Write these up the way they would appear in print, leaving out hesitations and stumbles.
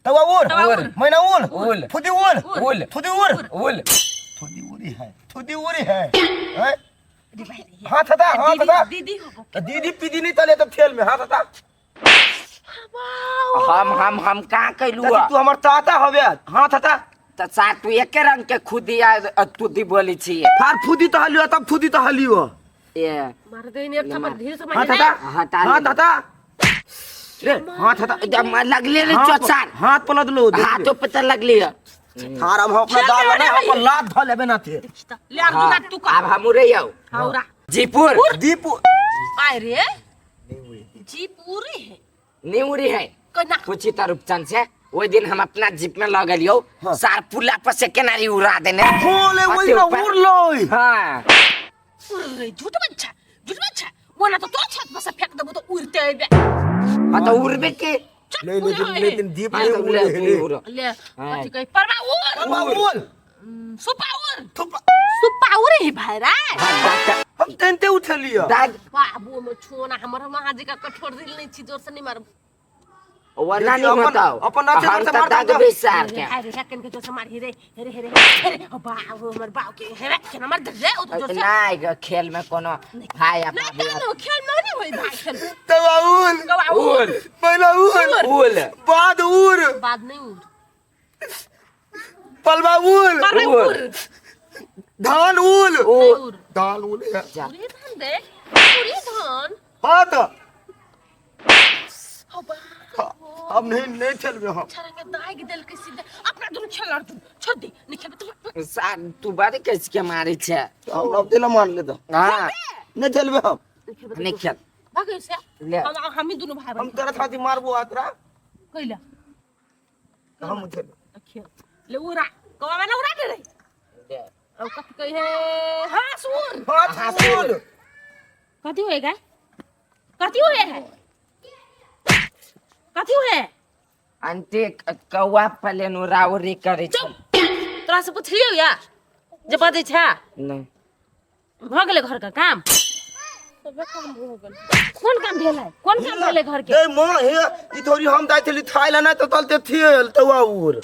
तवा उर तवा उर। मैना उल उल। फुदी उल उल। फुदी उर उल फुदी उरी है फुदी उरी है हैं? अरे भाई रे। हाथ हटा हाथ हटा दीदी हो तो दीदी पीदी नहीं तले तो खेल में हाथ हटा हम हम हम कहाँ कैलू चाची, तू हमर ताता हवे हाथ हटा तऽ सार तू एके रंग के खुदी आ तुदी बोली छी फार फुदी तो हलियो तब फुदी तो हलियो ए मार दे ने एक थप्पड़ धीरे से हाथ मार हटा हटा हाथ ले। हटा रे हाथ हटा लगले रे हाथ चोचार हाथ पलट लो हाथों पे तऽ लगली है थार अब हम अपना दाल बना अपन लात धऽ लेबे ना थे ले अर्जुन तू का आब हम उड़े आउ हाउरा जीपुर दीपू आए रे जी पूरी है नहीं उड़ी है कना पूछी त रूपचंद से ओहि दिन हम अपना जीप में लऽ गेलियौ सार पुला पर से केनारी उड़ा देने बोले वही अते ना ऊपर। उड़ लो हाँ उड़ रे झूठ बच्चा झूठ बच्चा वो ना तो तोर छत पर से फेंक देबो तो उड़ते आइबे हाँ तो उड़बे के ले लेकिन लेकिन दीप हाँ नहीं तो उड़े उड़े, रे उड़े। ले कथी कही परवा उड़ उड़ सुपा उड़ थुपा सुपा उड़ ही भाई रे हाँ, डॉक्टर हम तेनते उठलियो दाग बाबू में छो ना हमर महाजी का कठोर दिल नहीं छी जोर से नहीं मारब वरना नहीं अपन- बताओ अपन नाचे हम जोर से तो मार दाग दो। बे सार के अरे रकन के जोर से मार रे रे रे रे बाबू हमर बाबू के हे के ना मार दे रे ओ तो जोर से नहीं ग, खेल में कोनो भाई आ नहीं बाबू कानो खेल में नहीं होई भाई खेल तवा उड़ गवा उड़ उल पहला उड़ उल बाद उड़ बाद नहीं उड़ पलवा उड़ परवा उड़। उड़ धान उड़ नहीं उड़ धान उड़ है जा। पूरी धान दे पूरी धान हाँ तो हो बा अब नहीं नहीं खेलबे हम छरंगे दाग देल के सीधे अपना दुनु खेल अर्जुन छोड़ दे नहीं खेलबे तो सार तू बारे कैसे के मारे छे हम अब दिला मार ले तो हाँ नहीं खेलबे हम नहीं खेलबे नहीं खेल भाग से ले। हम हम ही दुनु भाई हम बहन तेरा छाती मारबो आतरा कइला हम खेलबे खेल ले उड़ा कवा में ना उड़ा दे रे ले। और कथी कही है हाँ सुर हाथ उड़ कथी होएगा कथी होए है कथी होए अंते कौआ प्लेन उड़ाउरी करे छे चुप तोरा से पुछलियौ या जे बजै छै नहीं भऽ गेलै घर के काम कोन काम भेलै कोन काम भेलै घर के ए मां हे ई थोड़ी हम दाइ थली थाइल ना तो तलते थियल तवा उड़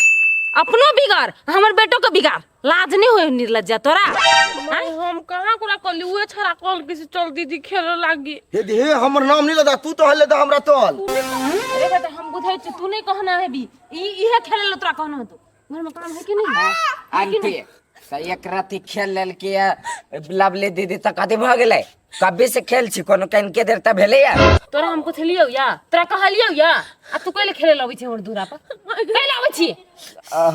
अपनो बिगाड़ हमर बेटो के बिगाड़ लाज नहीं होय निर्लज्जा तोरा माय, हम कहाँ कुरा कहली उहे छोरा कहल कि से चल दीदी खेले लागी हे हे हमर नाम नहीं लदा तू तो हले दा हमरा तल अरे बेटा हम बुझै छी तू नहीं कहना हेबी ई इहे खेले ला तोरा कहना होतो घर में काम है कि नहीं आंटी तऽ एक राति खेल लेलकै लवली दीदी तऽ कथी भऽ गेलै कभी से खेल छी कोनो कनिके देर तऽ भेलैया तोरा हम पुछलियौ या तोरा कहलियौ या आ तू कैले खेले लबै छी हमर दूरा पर कैले आबै छी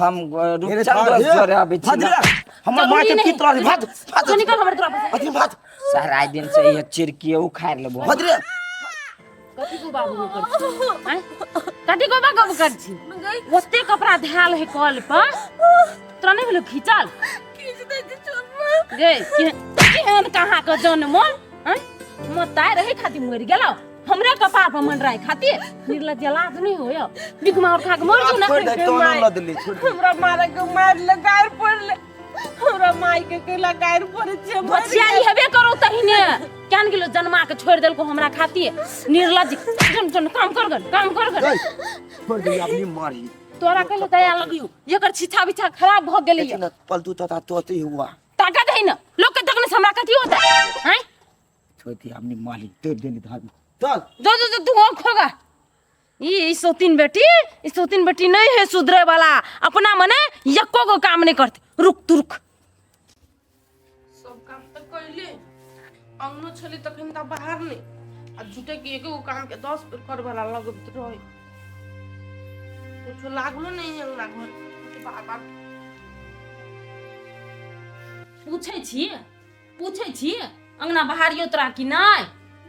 हम रुपचंद दोस्त जोरे अबै छी ना। हमर माँ के की तोरा भात भात तू निकल हमर दूरा पर अथी भात सर आइ दिन से ये चिरकी उखाड़ लेबो भद्रे कथी को बाबू कर छी आँय? कथी को बाबू कर छी ओते कपड़ा धाल है कल पर तोरा नहीं भेलो खींचल गे केहन कहाँ के जनमल आँय? मोताय रहे खातिर मरि गेलो हमरे कपार पर मन रहे खातिर निर्लज्ज लाज नहीं होयो बिख मार खा के मर जो ना छोड़ दे तो ना लदली छोड़ दे। हमरा मारे के मार ले गायर पड़ले हमरा माई के केला गायर पड़े छै मरि बचियारी हेबे करो तहिने केहन गेलो जन्मा के छोड़ देलको हमरा खातिर निर्लज्ज जन जन काम कर गन काम कर गन गई, छोड़ दे अपनी मारी तोरा कहले दया लगियो एकर छिछा बिछा खराब भ गेलै लेकिन पलटू तथा तोते हुआ ताकत है ना लोग के तकने से हमरा कथी होता हैं छोड़ दे अपनी माली तोड़ देनी धामी चल जो जो जो तू खोगा ई सौतीन बेटी ई सौतीन बेटी नहीं है सुधरे वाला अपना मने यक्को को काम नहीं करते रुक तू रुक सब काम तऽ कैले अंगनो छली तखन तऽ बाहर नहि आ झूठे के एगो काम के 10 बेर करबला लगैत रहे कुछो लागलो नहीं अंगना घर बार बार पूछै छी पूछै छी अंगना बहारियो तोरा कि नहि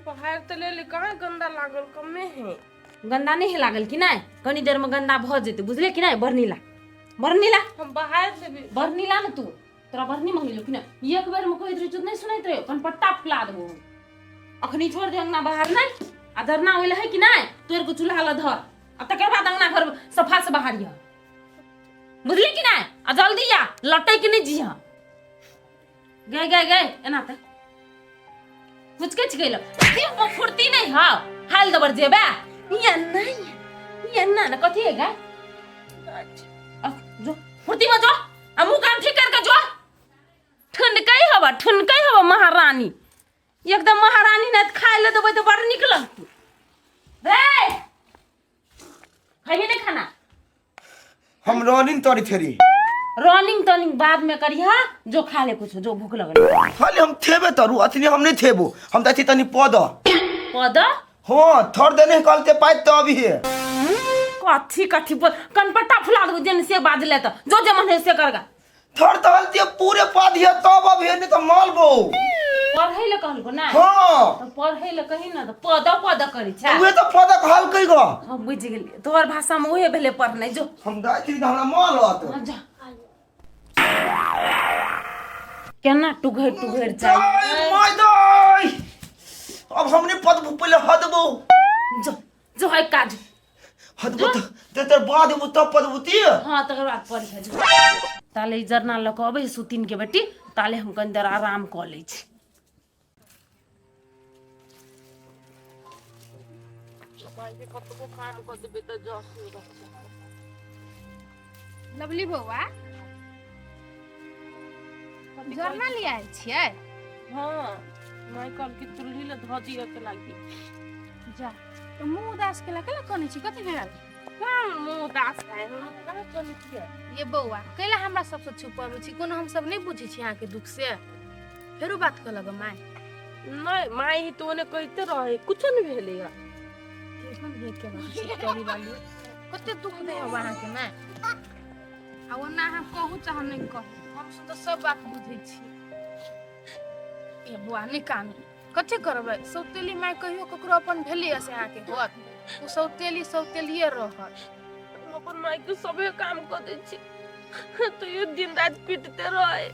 बाहर तऽ लेली कहाँ गंदा लागल कमे है गन्दा नहि है लागल कि नहि कनी देरमे गन्दा भऽ जेतै बुझले कि नहि बरनीला बरनीला हम बाहर देबी बरनीला ने तू तोरा बरनी मंगलियो कि नहि एक बेरमे कहैत रहै नहि सुनैत रहियो कनपट्टा फुला देबो हम अखनी छोड़ दे अंगना बाहर नहि आ धरना होइल है कि नहि तोड़ के चूल्हा लऽ धर आ तकर बाद अंगना घर सफा से बाहर बुझली कि नहि आ जल्दी आ लटै के नहि जिह गए गए गए एना तऽ मुचके छिकैल देह फुर्ती नहीं हाव हाल दबर जेबा या नहीं या ना ना कथी है गा जो फुर्ती में जो आ मुंह कान ठीक करके जो। ठुनकै हवा, ठुनकै हवा महारानी, एकदम महारानी। नहीं खाए ले देबै तो बड़ निक लगतौ रे। खैबी नहीं खाना? हम रनिंग तरी थेरी। रनिंग तनिंग बाद में करिहा, जो खा ले कुछ, जो भूख लगल। खाली हम थेबे तरू अथनी, हम नहीं थेबो, हम त तनी पद। पद? हाँ, थोड़ देने कहलते पाइत तो अभी है। कथी कथी कनपट्टा फुला देबो जेन से बाजले त जो जे मन है से करगा। थोड़ तो हलती पूरे पद है तब अभी है, नहीं तो मालबो। पढ़ै ले कहलको ना? हाँ। तो पढ़ै ले कही ना त पद पद करी छै। उहे तो पद कहल कई गो। हम बुझि गेलियै, तोहर भाषा में उहे भेलै पढ़नाइ। जो। हम दाइ छी हमरा माल आत। हाँ, जा। केना टुघरि टुघरि जाइ। दाइ my दाइ, अब हमने पद पहले हदबो। जो जो है काज। हदबो त तेर बाद वो तब पद बुती। हाँ, तकर बाद पढ़िहे। जो ताले ई जरना लऽ कऽ अबै सुतिन के बेटी, ताले हम कनि देर आराम कऽ लै छी। कतबो काम कऽ देबै तऽ जस नहि रहतै। लवली बौआ, जरना लिया आयल छियै? हाँ, माय कहलकै चूल्ही लए धऽ दिअ के लागी। जा तऽ मुँह उदास केला, केला कनै छी, कथी भेल? कहाँ मुँह उदास है, हम कहाँ कनै छियै? ये बौआ, कैला हमरा सबसँ छुपाबै छी? कोनो हमसब नहि बुझै छी अहाँके दुख से? फेरो बात कहलक माय? नहि, माय ही तो ओने कहिते रहे, कुछो नहि भेलै हँ। केहन हे के बात छै करी वाली, कते दुख दै हौ अहाँके माय। आ ओना अहाँ कहू चाहे नहि कहू, हमसब तऽ सब बात बुझै छी। ए बौआ, नहि कानू, कथी करबै? सौतेली माय कहियो ककरो अपन भेलियै से अहाँके होत? ओ सौतेली सौतेलिए रहत। हम अपन माय के सभे काम कऽ दै छी तैयो दिन राति पीटते रहे,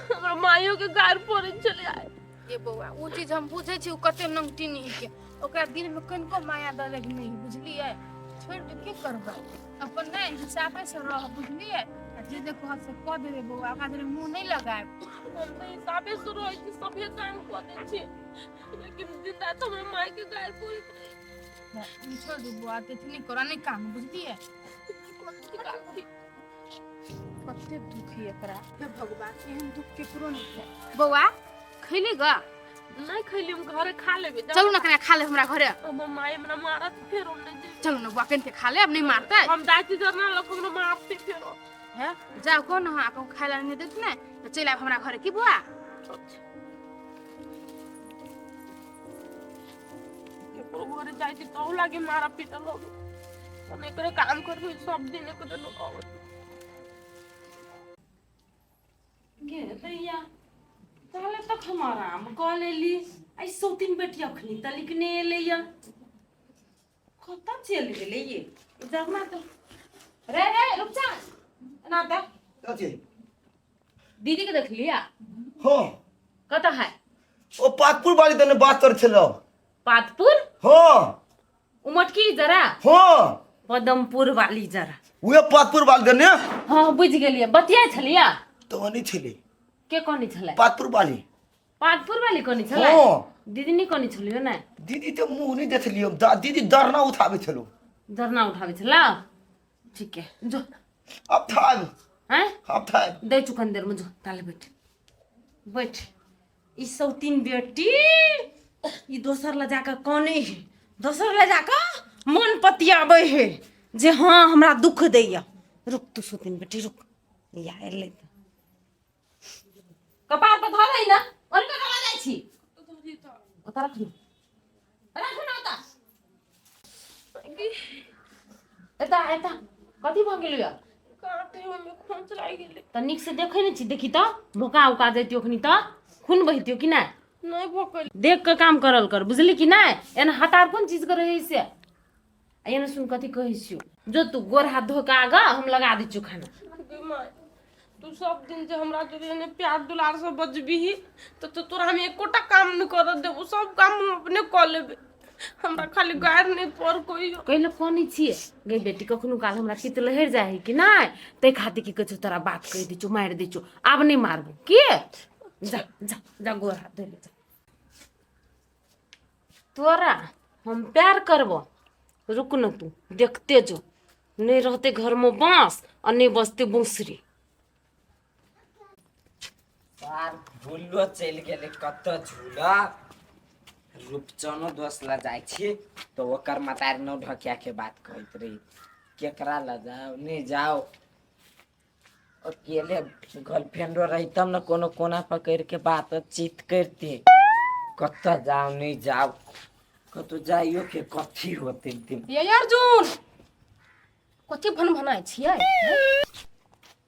हमरा माइयो के गारि पड़ै छलै आइ। ये बौआ, ओ चीज हम बुझै छी, ओ कते नंगटी के ओकरा दिल में कनिको माया दलक नहि, बुझलियै? छोड़ि दू, की करबै? अपन नहि हिसाबे से रह, बुझलियै? आ जे जे कहत से कऽ देबै बौआ, ओकरा जरे मुँह नहि लगायब। हम तऽ हिसाबे से रहै छी, सभे काम कऽ दै छी, लेकिन दिन राति हमरा माय के गारि पड़ैत रहे। ई छोड़ि दू बौआ, एते नहि करऽ, नहि काम, बुझलियै? कते दुख है एकरा, हे भगवान, एहन दुख केकरो नहि है। बौआ, खैली ग? नहि खैली, हम घरे खा लेबै। चलू ने कने खा ले हमरा घरे। हमर माय हमरा मारत फेरो, नहि जेबै। चलू ने बौआ, कनिके खा ले, अब नहि मारतै। हम जाइ छी जरना लऽ कऽ, हमरा मारतै फेरो। हे जाउ, कहो ने अहाँ कहूँ खाय ला नहि देत ने तऽ चलि आयब हमरा घरे, की बौआ? केकरो घरे जाइ छी तहु लागी मारा पीटल लगै। हम एकरे काम करबै सब दिन, एक दिन अबै। गे दैया, ताले तक हम आराम कऽ लेली, आइ सौतीन बेटी अखनी तलिक नहि एलैया, कतऽ चलि गेलै ये जरना तऽ? रे रे रुक जा ना तऽ। कथी? दीदी के देखलिया? हाँ। कतऽ है? ओ पातपुर वाली तने बात कर छलो। पातपुर? हाँ। उमटकी जरा? हाँ। पदमपुर वाली जरा? उहे पातपुर वाली देने। हाँ, बुझि गेलियै। बतियाइ छलियै? तो नहीं छले। के कहने छलै? पातपुर वाली। पातपुर वाली कहने छलै? हाँ। दीदी नहि कहने छलियो ने? दीदी तो मुंह नहीं देखलियो, दीदी डरना उठावे छलो। जरना उठाबै छला, ठीक है, जो। अब था। हैं? अब था। दै चुकन देर में, जो ताले बैठ बैठ। ई सौतीन बेटी ई दोसर लए जाकऽ कनै है, दोसर लए जाकऽ मन पतियाबै है जे हाँ हमरा दुख दैया। रुक तू सौतीन बेटी, रुक। या एलै तऽ कपार पर धऽ दै ने, ओनके कला जाइ छी। ओतऽ रख ने, राखू ने ओतऽ। एतऽ एतऽ कथी भऽ गेलै? काँटे ओहिमे खोंच लागि गेलै। तऽ नीकसँ देखै नहि छी? देखी तऽ भोका उका जैतियो अखनी तऽ खून बहितियो कि नहि? नहि भोकल। देख कऽ काम करल कर, बुझली कि नहि? एना हतार कोन चीज के रहै से? आ एना सुन, कथी कहै छियौ, जो तू गोर हाथ धो कऽ आगा, हम लगा दै छियौ खाना। गे माय, तू सब दिन जे हमरा जोरे एने प्यार दुलार से बजबीही तऽ तोरा हम एकोटा काम नहि करऽ देबो, सब काम हम अपने कऽ लेबै, हमरा खाली गारि नहि पर कहियो। कैले कनै छियै गे बेटी? कखनो काल हमरा चित्त लहरि जाइ है कि नहि, ताहि खातिर की कहै छौ, तोरा बात कहि दै छियौ, मारि दै छियौ, आब नहि मारबो की। जा जा जा, गोर हाथ धो ले जा। तोरा हम प्यार करबो, रुक न तू, देखते जो। नहि रहतै घरमे बाँस आ नहि बजतै बाँसुरी। सार भूलो चलि गेलै कतऽ झूला। रूपचनो दोस्त लग जाइ छी तऽ ओकर मतार नौ ढकिया के बात कहैत रही, केकरा लग जाओ नहि जाओ। अकेले गर्लफ्रेंडो रही तब ने कोनो कोना पकड़ के बात चीत करती। कतऽ जाओ नहीं जाओ, कतौ जाइयो के कथी होते दिन। ये अर्जुन कथी भन भनाइ छियै?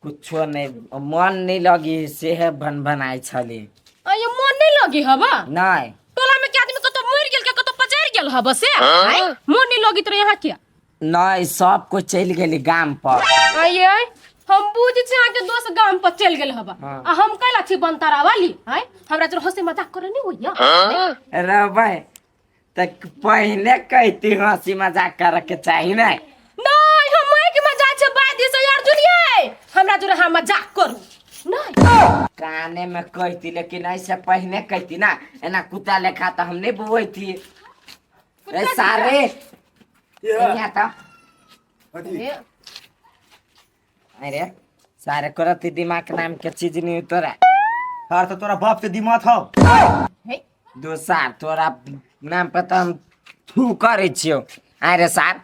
कुछो नहीं, मन नहीं लगी से है भन भनाइ छली। आ ये मन नहीं लगी हवा? नहीं। टोला में के आदमी कतौ मरि गेल के कतौ पचरि गेल हवा से आय मन नहीं लगी तोरे यहाँ किया? नहीं, सब कोई चलि गेली गाम पर। आइए हम बुझ छी अहाँ के दोस्त गाम पर चलि गेल हवा। हाँ। आ हम कैला छी बनतारा वाली? आय हमरा जरा हंसी मजाक करे नहीं होइया? रे भाई तक पहले कहती हंसी मजाक करे के चाही नहीं। नहीं हम माइक में जाइ छै बादी से अर्जुन ये हमरा जरा हम मजाक करू नहीं। काने में कहती लेकिन ऐसे पहले कहती ना, एना कुत्ता लेखा तो हम नहीं बोई थी। ए सारे यहाँ तो अरे सारे करती दिमाग नाम के चीज नहीं तोरा। यार तो तोरा बाप के दिमाग हौ। दोसार तोरा नाम पर तो हम थू करे छियो। अरे सार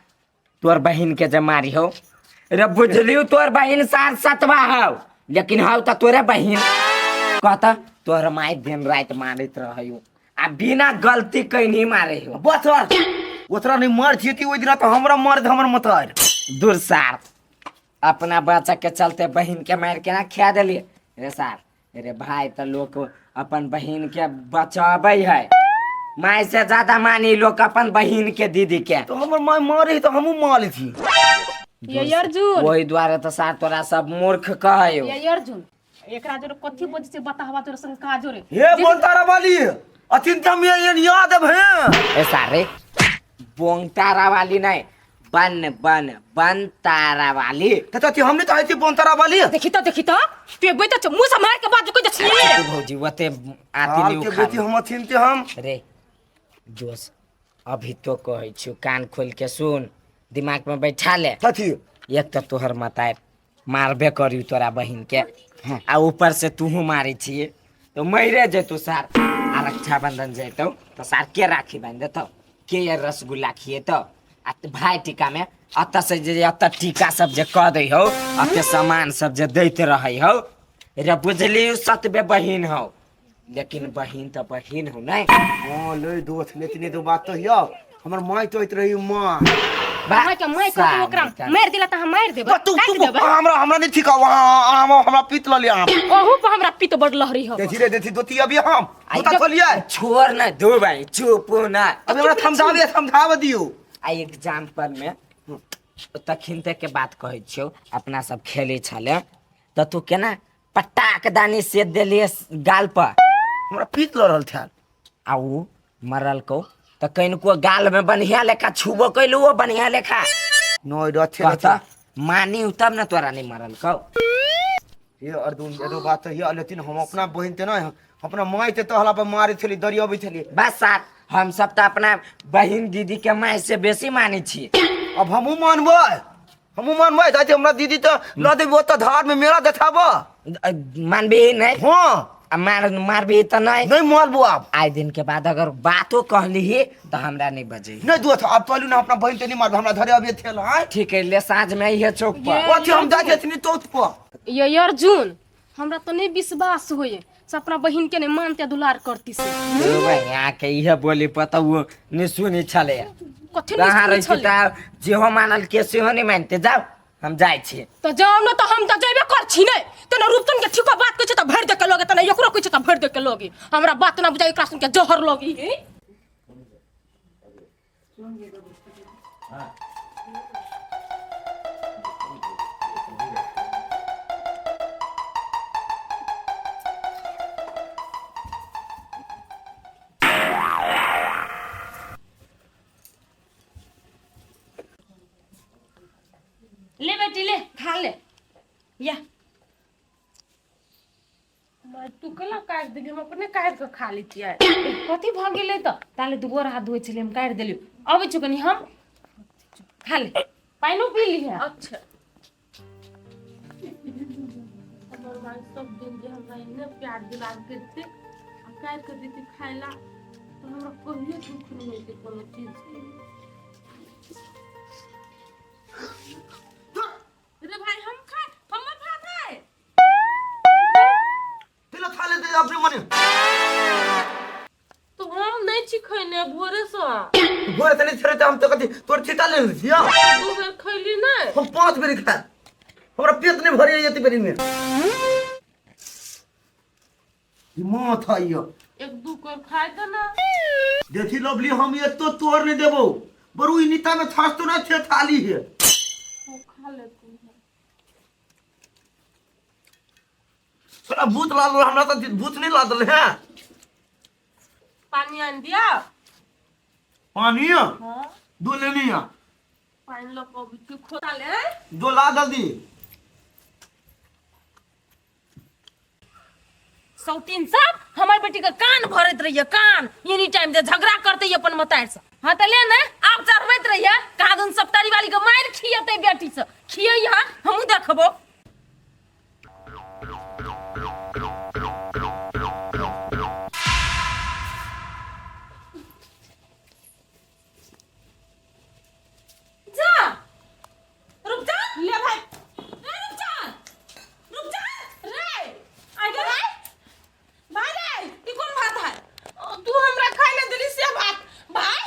तोर बहिन के जे मारी हो रे, बुझलियो तोर बहिन सार सतवा हौ, लेकिन हौ त तोरे बहिन। कहता तोहर माय दिन रात मारैत रहयो आ बिना गलती कैनी मारे हो। बस यार ओतरा नहीं मार छियती ओइ दिना तो हमरा मार दे हमर मतार। दूर सार अपना बच्चा के चलते बहिन के मार के ना खिया देलिए रे सार। अरे भाई तो लोग अपन बहिन के बचाबै है, माय से ज्यादा मानी लोग अपन बहिन के दीदी के। तो हमर माय मारे तो हमहू मार थी। ये अर्जुन वही द्वारे तो सार तोरा सब मूर्ख कहो। ये अर्जुन एकरा जोरे कथी बजै छै बताहवा तोरा संग का जोरे? हे बोलतारा वाली अचिंता में ये याद है। ए सारे बोंगतारा वाली नहीं, बन बन बन तारा वाली। तो चाची हमने तो आई थी बोंतारा वाली। देखी तो देखी तो तू एबे तो मुंह से मार के बात कोई दछली। तू भौजी ओते आती हाल नहीं के उखाड़। बेटी हम अचिंते हम। रे दोस्त अभी तो कहै छियौ कान खोल के सुन, दिमाग में बैठा ले। चाची एक तो तोहर मताय मारबे करियो तोरा बहिन के, आ ऊपर से तूहू मारै छियै तो मरे जेतौ सार। आ रक्षाबंधन जेतौ तो सार के राखी बान्हि देतौ, के ये रसगुल्ला खिएतौ। आ भाई टीका में अतऽ से जे अतऽ टीका सब जे कऽ दै हौ, अते सामान सब जे दैत रहै हौ रे, बुझलियौ सतबे बहिन हौ, लेकिन बहिन तऽ बहिन हौ नै। हां ले दोस्त लेकिन तो बात तो हियो हमर माय तो होइत रही मां। माय के माय के ओकरा मार दिला त हम मार देबै, तू काटि तू देबै। हमरा हमरा नहीं ठीक हम हमरा पीत ल लिया। ओहू पर हमरा पीत बड़ लहरी हौ। देखी रे देखी दोती अभी हम तू खोलिए छोड़ ना दो भाई चुप ना। अभी हमरा समझावे समझावे दियो। आ एग्जाम्पल में तखिन तक के बात कहै छियौ, अपना सब खेलै छलै तऽ तू केना पटाक दानी से देलिए गाल पर, हमरा पीत ल रहल था। आ उ मरल को तऽ कनिको गाल में बढ़िया लेखा छुबो कैलू, ओ बढ़िया लेखा नय रथे कहता मानी तब ना तोरा नहीं मरल कौ। ये अर्जुन एगो बात है लेकिन हम अपना बहिन ते नहीं अपना माय ते तहला पर मारे छली दरियाबै छली। बस सार हम सब तऽ अपना बहिन दीदी के माय से बेसी मानै छी। अब हमहू मानबै हमहू मानबै दादी हमरा दीदी तऽ ल देबो ओतऽ धार में मेला देखाबऽ। मानबी नहीं? हाँ। आ मार मारबी तऽ नहीं? नहीं मारबो। आब आइ दिन के बाद अगर बातो कहली तऽ हमरा नहीं बजे। नहीं दोस्त अब कहलू ना अपना बहिन ते नहीं मारबो, हमरा धरे अबिये थेल। हां ठीक है ले साँझ में अइहे चौक पर। ओथी हम जाइ छथिन चौक पर। ये अर्जुन हमरा तो नहीं विश्वास होइए से अपना बहिन के नहीं मानते दुलार करती से। यहाँ के इहे बोली पता वो नहीं सुनी छले। कथी नहीं कहाँ सुनी रही छले? त जेहो मानल के सेहो नहीं मानते। जाओ हम जाइ छी। तो जाओ न तो हम तो जेबे कर छी नै तेना रूपचन के ठीको बात कहै छै त भरि दे के लगे, तेना एकरो कहै छै त भरि दे के लगे। हमरा बात ना बुझाइ एकरा सुन के जहर लगी। ले बेटी ले खा ले या। माय तू केना काटि देली, हम अपने काटि के खा लेतियै। कथी भऽ गेलै तऽ ताले दू गोर हाथ धोइ छलियै हम काटि देलियै। अबै छौ कनी हम खा ले। पानिओ पी लिहे। अच्छा, हमर माय सब दिन जे हमरा एने प्यार दुलार करते आ काटि के देती खाय ला, तऽ हमरा कहियो दुख नहि होइते कोनो चीज के। रे भाई, हम खाए, हमर भात है। तेला खा लेते अपने मने। तो हम नहीं छी खैने भोरे से। भोरे से नहीं छेड़े हम तो कथी तोर छिटा ले छिया? दू बेर खैली नहीं। हम 5 बेर खाए, हमरा पेट नहीं भरे एते बेरी में। ई माथा यो। एक दू कर खाए दे ना। देखी लवली, हम ये तो तोर नहीं देबो बरू ई नीता में छास तो ना छे, थाली है। वो खा ले तू। साला भूत लाल, हमरा तो भूत नहीं लादल है। पानी आन दिया। पानी? हाँ। दो लेनी है। पानी लो को भी खोता ले। दो ला जल्दी। सौतीन सब हमर बेटी के कान भरत रहिए, कान एनी टाइम जे झगड़ा करते अपन मतार से। हाँ त ले ने, आब चढ़बैत रहिए कहाँ दुन सप्तारी वाली के मारि खियते बेटी से खियै। यहाँ हमहूँ देखबो। जा रुक जा। ले भाई। रे रुक जा, रुक जा रे, आ गे रे भाई रे, ई कोन भात है? तू हमरा खाय ले देली से भात। भाई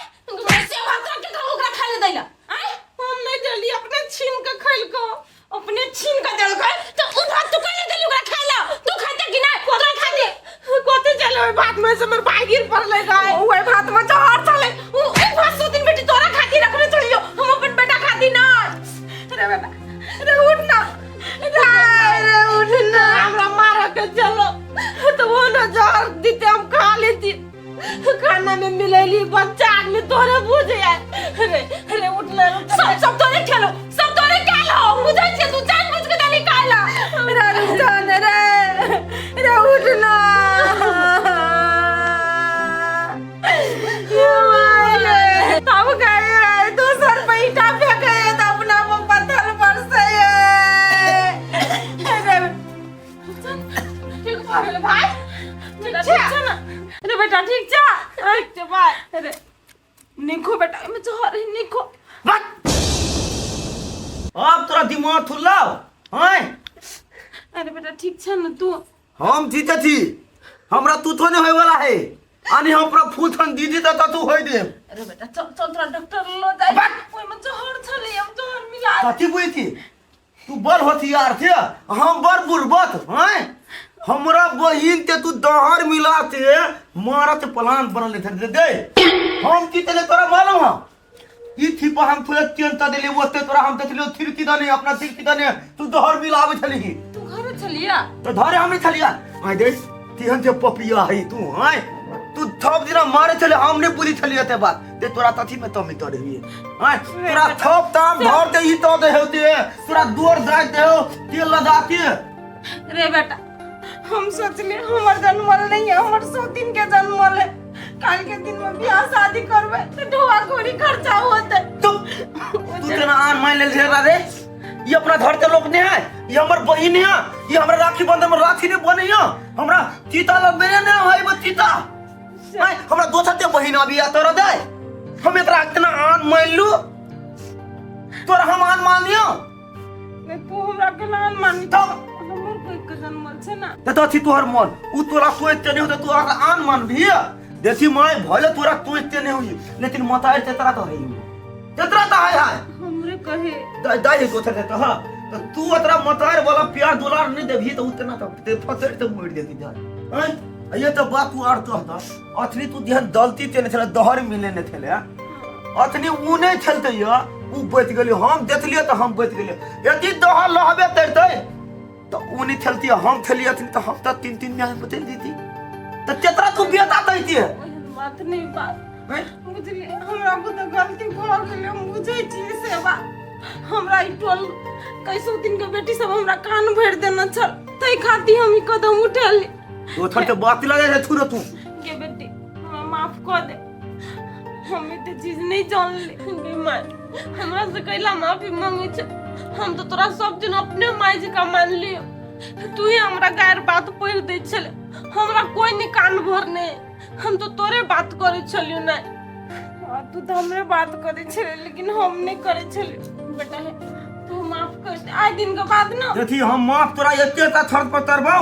से भात रख के ओकरा खाय ले दैला आय? हम नहीं देली, अपने छीन के खैलको। अपने छीन के देलकै तो उ भात तू कैले देली ओकरा खाय ला? तू खाते कि नहीं? तोरा खाते। कथी चले ओहि भात में से हमर भाई गिर पड़लै गाय। ओए भात में जहर छलै। उ उ भात सौ दिन बेटी तोरा खातिर रखने चलियो, हम अपन बेटा खातिर ना। रे बेटा रे, उठ ना रे, रे उठ ना, हमरा मारे के चलो तो वो ना जहर दीते, हम खा लेती। खाना में मिलैली, बच्चा आदमी तोरे बुझे। रे रे, उठ ना। सब सब तोरे खेलो, सब तोरे काल हो, बुझै छियै? तू जान बुझ के देली काला। रे रुकन रे, रे उठ ना। तब गए दोसर पैसा फेंके तऽ अपना पर पत्थर बरसे। ठीक भऽ गेलै भाई, ठीक छै ना रे बेटा? ठीक छै, ठीक छै भाई। रे निको बेटा, एहिमे जहर है, निको। बक! अब तोरा दिमाग थुल्लाओ हैं? अरे बेटा, ठीक छै ना तू? हम ठीक छी, हमरा तू तो नहीं होय वाला है। आनी हम पूरा फूथन दीदी त तू होय दे। अरे बेटा, चल चल, तोरा डॉक्टर लो जाय। ओहिमे जहर छलै, हम जहर मिला। कथी बुझी थी तू? बड़ होशियार थे, हम बड़ बुड़बत हैं। हमरा बहिन ते तू दहर मिलाते मारत प्लान बनल थे। दे दे, हम की तेले तोरा मालूम है? ई थी पर हम थोड़े तेल त देली ओते तोरा हम देखलियो थिरकी दने, अपना थिरकी दने तू दहर मिलावे छली। तू घरे छलिया? तो धरे हम नहीं छलिया। आय देख, तिहन जे पपिया है तू आय। तू थप दिना मारे छले, हम नहीं बुझी छलिया ते बात। ते तोरा तथी में तमी तर हिए आय। तोरा थप ताम धर दे ई तो दे होते, तोरा दोर दाय दे तेल लगा के। रे बेटा, हम सोचले हमर जन्मल नहीं है, हमर 100 दिन के जन्मल है। काल के दिन में बियाह शादी करबे तो ढोआ घोड़ी खर्चा होते। तू तू तेना आन मान लेल छे रे। ये अपना घर के लोग नहीं है, ये हमर बहिन है। ये हमरा राखी बंधन में राखी नहीं बने है, हमरा चीता लगबे नहीं है। वो चीता आय, हमरा दोसर ते बहिन अभी आ तोरा दे। हम एकरा इतना आन मान लू, तोरा हम आन मान लियो? नहीं, तू हमरा के नान मानी? तब हमर कोई के जन्मल छै ना। त अथी तोहर मन उ तोरा सोचते नहीं होते, तू आन मान भी देखी माय भले तोरा सोचते नहीं हुई, लेकिन मतार ते तोरा तो है, तेतरा तो है है। हमरे कहे। दाई दाई दोसर ते हां, तो तू ओतरा मतार वाला प्यार दुलार नहीं देबही तो उतना तो ते फसर ते मर देती जान हैं। ये तो बात तू आर तो हता अथनी तू ध्यान दलती ते नहीं छले, दहर मिले नहीं छले। अथनी उ नहीं छलते या उ बच गेली। हम देखलिए तो हम बच गेलिए। यदि दहर लहबे करते तो उ नहीं छलती, हम छलिए अथनी तो हम तो तीन तीन में बदल देती। तो तेतरा तू बेटा दैती है? ओहन बात नहीं बात हैं? बुझलिए, हमरा को तो गलती भऽ गेलै, हम बुझै छियै से बात। हमरा ई टोल कैसो दिन के बेटी सब हमरा कान भरि देने छल, ताहि खातिर हम ई कदम उठेली। दोसर के बात लगे है छुरो तू। गे बेटी, हमरा माफ कऽ दे, हम एते चीज नहीं जानली गे माय। हमरा से कैला माफी मांगे छे? हम तो तोरा सब दिन अपने माय जकाँ मानलियो, तू ही हमरा गैर बात पढ़ दै छले, हमरा कोई नहीं कान भरने। हम तो तोरे बात करे छलियो नहीं, तू तो हमरे बात करे छले, लेकिन हम नहीं करे छलियो। बेटा हे, तू माफ कर दे आइ दिन के बाद ना। देखी, हम माफ तोरा एते ता थर पर तरबौ,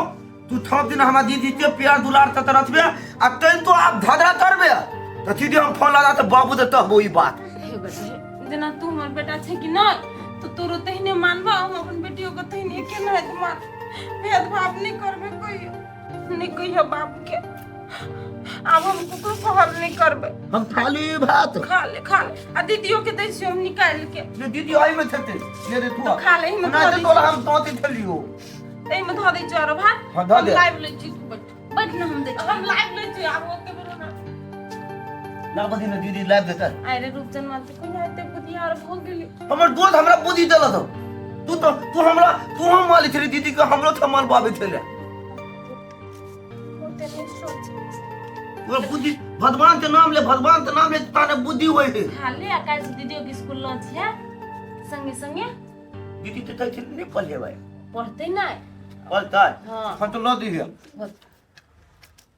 तू थप दिन हमरा दीदी के प्यार दुलार त रखबे आ तैन तो आप धधरा करबे त दीदी हम फोन लगा त बाबू दे तहबो ई बात। हे बेटा हे, जेना तू हमर बेटा छै कि नहीं, तो तोरो तहिने मानबा, हम अपन बेटियों के तहिने के नहीं मान, भेदभाव नहीं करबे, कोई नहीं कहियो बाप के। आब हम ककरो कहल नहीं करबे। हम खाली भात खा ले, खा ले, आ दीदियों के दै छियो हम निकाल के। ले दीदी आई में थते ले दे तू तो खा ले, एहिमे ना धऽ दे दै तोला हम तोती थलियो। एहिमे धऽ दै छियो आरो भात। हाँ, धऽ हम दे। लाइव लै छी, तू बैठ। बैठ न, हम दै छी। हम लाइव लै छी, आब ओके बेरो ना। ना बदी ना दीदी लाइव देता। आइ रे रूपचन माते कोना एते बुधियार भऽ गेली? हमर दोस्त हमरा बुद्धि देलक हौ। तू तो तू हमरा तू हम मालिक छली दीदी के, हमरो थमाल बाबे छले। ओते नहि सोच। तोरा बुद्धि भगवान के नाम ले, भगवान के नाम ले ताने बुद्धि होय है। खा ले, आ काल्हि से दीदियों के स्कूल लऽ छियै संगे संगे। दीदी तो कहै छै नहीं पढ़ले भाई। पढ़तै नहि? पढ़तै। हाँ। हम तो लऽ दिहे।